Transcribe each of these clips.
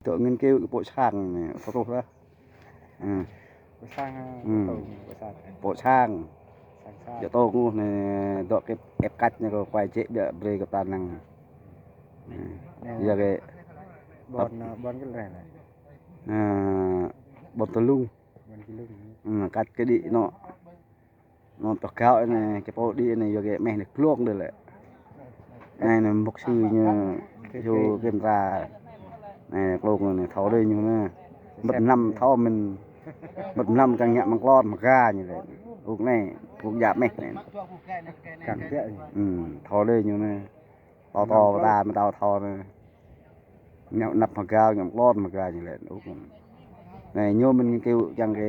ໂຕະເງິນເກວໂປະຊ້າງນີ້ ໂຕະໂຕະລະ ອືມ ໂປະຊ້າງ ອືມ ໂຕະໂຕະຊ້າງ ໂປະຊ້າງ ຊ້າງ ໂຕະໂຕະງູນີ້ ໂຕະເກັບແອບກັດນີ້ກໍຄວາຍເຈະເບະເບຣກັບຕານັງ ອືມ ແມ່ນ ຢາກໃຫ້ ບ່ອນ ບ່ອນກັນແຫຼະ ອ່າ ບ່ອນຕະລຸງ ມັນກິນເລື່ອງນີ້ ອືມ ກັດກະດິເນາະ ເນາະ ປາກກາວອັນນີ້ ກະໂປດີອັນນີ້ ຢູ່ແກະແມ່ນໂກງເດີແຫຼະ ອັນນີ້ໝົກຊື່ຢູ່ ຢູ່ເກັນຕາ ນີ້ໂກງນີ້ ເທົ່າເລີຍຢູ່ນະ ບັດນຳເທົ່າມັນ ບັດນຳກັນຍະມັງກອນມາການີ້ແຫຼະ ພວກນີ້ ພວກຢາແມ່ນີ້ ກັນເກະ ອືມ ເທົ່າເລີຍຢູ່ນະ ຕໍ່ຕໍ່ຕາມາເຕົາເທົ່ານະ ແນວນັບມາກາຍາມກອນມາການີ້ແຫຼະ ໂອ້ ໃນໂຍມມັນເກວຈັ່ງເກ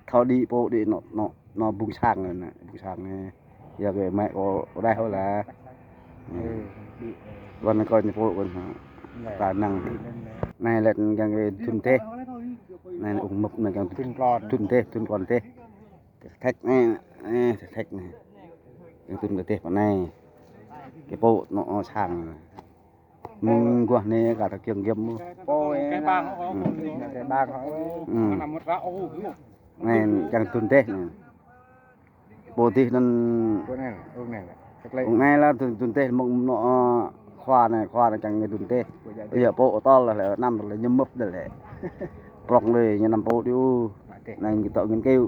ເທົ່າດີໂປດີເນາະ ເນາະ ເນາະ ບຸງຊ້າງນັ້ນນະ ບຸງຊ້າງນີ້ ຢາກໄດ້ໄມ້ກໍໄດ້ເຮົາລະ ເອີ ວັນນັ້ນກໍໂປກັນ ຕານັງ ໃນແລະຍັງເກທຸນເຕ ໃນອົງໝົກນັ້ນຍັງ ທຸນກ່ອນ ທຸນເຕ ທຸນກ່ອນເຕ ແທັກແນ່ ແທັກແນ່ ຍັງຕຶມກະເຕປານໃນ ເກໂປເນາະ ຊ້າງ ມຸງກວ່ານີ້ກະຕະກຽງກຽມໂປຍ ແກບາງເອົາ ອືມ ແກບາງເອົາ ອືມ ແມ່ນ ຈັ່ງຕຸນເຕ ໂປຕິນັ້ນ ໂຕນັ້ນ ອົງນັ້ນແຫຼະ ອົງນັ້ນລະຕຸນເຕ ມົກເນາະ ຂວານ ຂວານ ຈັ່ງຕຸນເຕ ເອີ ໂປຕອນລະ ນຳລະ ຍະມົບນັ້ນແຫຼະ ປຣອງເລີຍ ຍະນຳໂປດິວ ນັ້ນເຕາະເງິນເກວ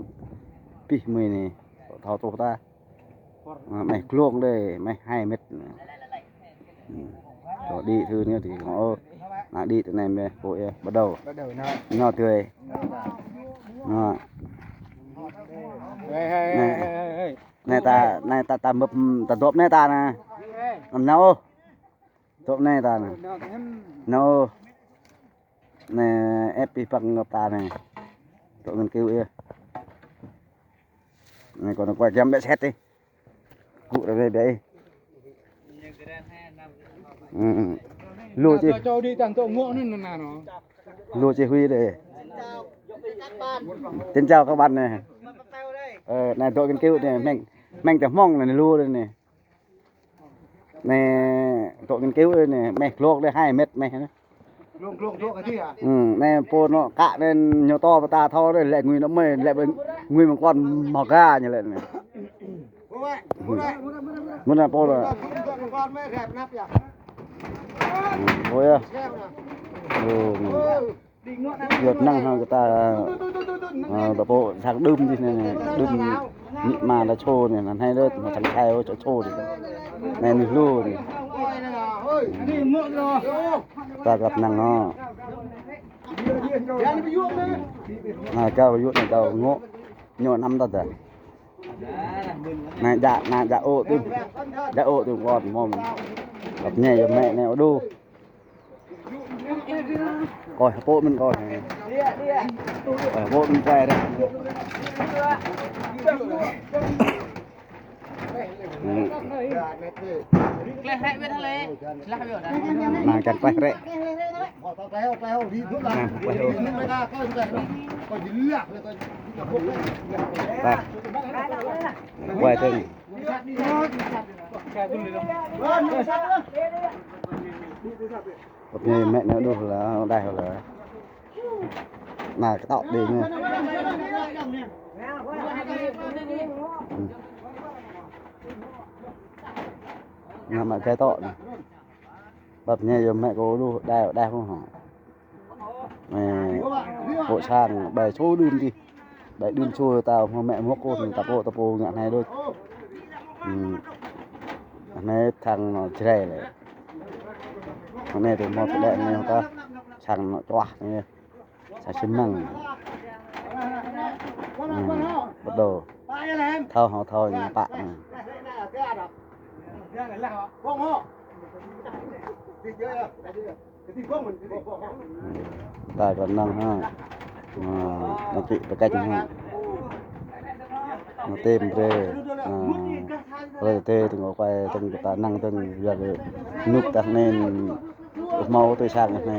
ປິມື້ນີ້ ເທົ່າໂຕຕາ ແມ່ໂກງເລີຍ ແມ່ໄຮເມັດ ອືມ ໂຕດີຄືນີ້ຕິ ໂອ ນາດີຕະແນມເດ້ ໂອເອ ບໍ່ເດົາ ບໍ່ເດົາເນາະ ເນາະເຕີຍ ເນາະ ເຮີຍ ເຮີຍ ເຮີຍ ເຮີຍ ແນ່ຕາ ແນ່ຕາ ຕາເມືອບ ຕາດົບແນ່ຕານະ ອຳນາໂອ ໂຕະແນ່ຕານະ ໂນ ແນ່ ແອບປີປັງກັບຕາແນ່ ໂຕະເງິນກິວເອ ແນ່ ກ່ອນກວ່າຈຳແບະແຊັດຕິ ກຸລະເບເບ ອືມ ໂລຈິ ເຈົ້າດີຕັ້ງໂຕະງົວນັ້ນນະເນາະ ໂລຈິຫຸຍເດ ເຕັນເຈົ້າກະບັນແນ່ ເອີ ແນ່ ໂຕະເງິນກິວແນ່ ແມ່ງ ແມ່ງແຕ່ມອງແນ່ ໂລເດນີ້ ແນ່ ໂຕະກິນກິ້ວເອີຍແນ່ ແມ່ໂລກໄດ້ຫ້າເມັດແມ່ນະ ໂລກ ໂລກ ໂລກກະເທຍ ອືມ ແນ່ໂປເນາະ ກະແນ່ໂຍຕໍປະຕາເທົາເດ້ ແລະງຸຍນຳເມ ແລະງຸຍມັງກອນໝໍການີ້ແຫຼະ ໂອ້ຍ ໂອ້ຍ ມັນນະໂປລະ ມັງກອນແມ່ແຖບນັບຢາ ອືມ ໂອ້ຍ ແຊບນະ ໂອ້ ໂອ້ຍ ຢົດນັ່ງເຮົາກະຕາ ເອີ ຕະໂປທາງດື່ມນີ້ ດື່ມນີ້ມາລະໂຊນີ້ ນັ້ນໃຫ້ເລີຍ ທາງໄທເຮົາຈະໂຊນີ້ ແມ່ນນີ້ໂລນີ້ ຕາກັບນັ່ງເນາະ ນາເຈົ້າຢູ່ ນາເຈົ້າໂງ ໂຍນຳຕາແຕ່ ນາຢາ ນາຢາໂອຕື່ມ ຢາໂອຕື່ມກ່ອນ ມອມ ກັບແມ່ ແມ່ແນວດູ ໂອ້ຍ ໂປະມັນກ່ອນ ໂອ້ຍ ໂປະມັນໄປເດ້ ອືມ ມາກັນໄປເດ້ ມາໄປເດ້ ໄປ ໄປເຖິງ ໂອເຄ ແມ່ນແນວດູແລ້ວ ໄດ້ແລ້ວ ໜ້າກະຕອກດີເນາະ ອືມ ງາມມາກະຕອກນີ້ ບັດນີ້ໂຍມແມ່ກໍດູ ໄດ້ ໄດ້ຂອງເຮົາ ແມ່ໂປະຊ້າງ ໄດ້ໂຊດື່ມຕິ ໄດ້ດື່ມໂຊຕາພໍ່ແມ່ຫົກຄົນ ຕາໂປ ຕາໂປຍາກໃຫ້ໂດຍ ອືມ ໃນທາງເນາະ ຈະໄດ້ແຫຼະ ທາງໃນເປັນໝໍປະແດກນີ້ກໍຊ່າງເນາະ ຕົວະນີ້ ສາຊິມັງ ອືມ ບໍ່ໂດ ເທົ່າເຮົາເທົ່າຫຍັງປະ ອືມ ຕາກັນນັ່ງຮະ ມາຕິປະກັນຮະ ມາເຕັມເດ ອາ ເລີຍເຕ ເຖິງອອກໄປ ເຖິງຕານັ່ງ ເຖິງຢາກນຸກຕັກເນນ ເມົາໂຕຊ້າງໃຫ້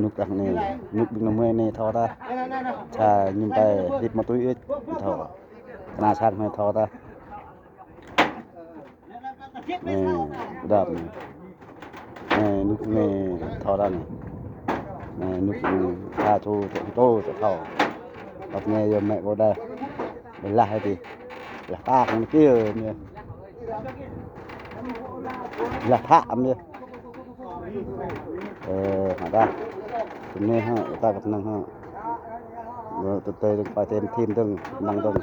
ນຸກຕັກເນນ ນຸກດຶງນຳເມື່ອຍເນ ເທົ່າຕາ ຊາຍິມໄປ ຮິບມາຕຸ້ຍເອີຍ ເທົ່າ ຂະໜາດຊ້າງໃຫ້ເທົ່າຕາ ນີ້ ດອກນີ້ ແມ່ນຸກແມ່ເທົ່ານັ້ນ ແມ່ນຸກແມ່ພາໂທໂຕເຂົ້າ ບັກແມ່ຢູ່ແມ່ບໍ່ໄດ້ ເວລາໃຫ້ຕິ ລະປາກມັນເກີເມຍ ລະພະເມຍ ເອີ ຫາໄດ້ ເປັນແມ່ເຮົາ ຕາກັບນາງເຮົາ ເອີ ເຕີຍໄປເຕັມທີມເຖິງ ນັ່ງເຖິງ.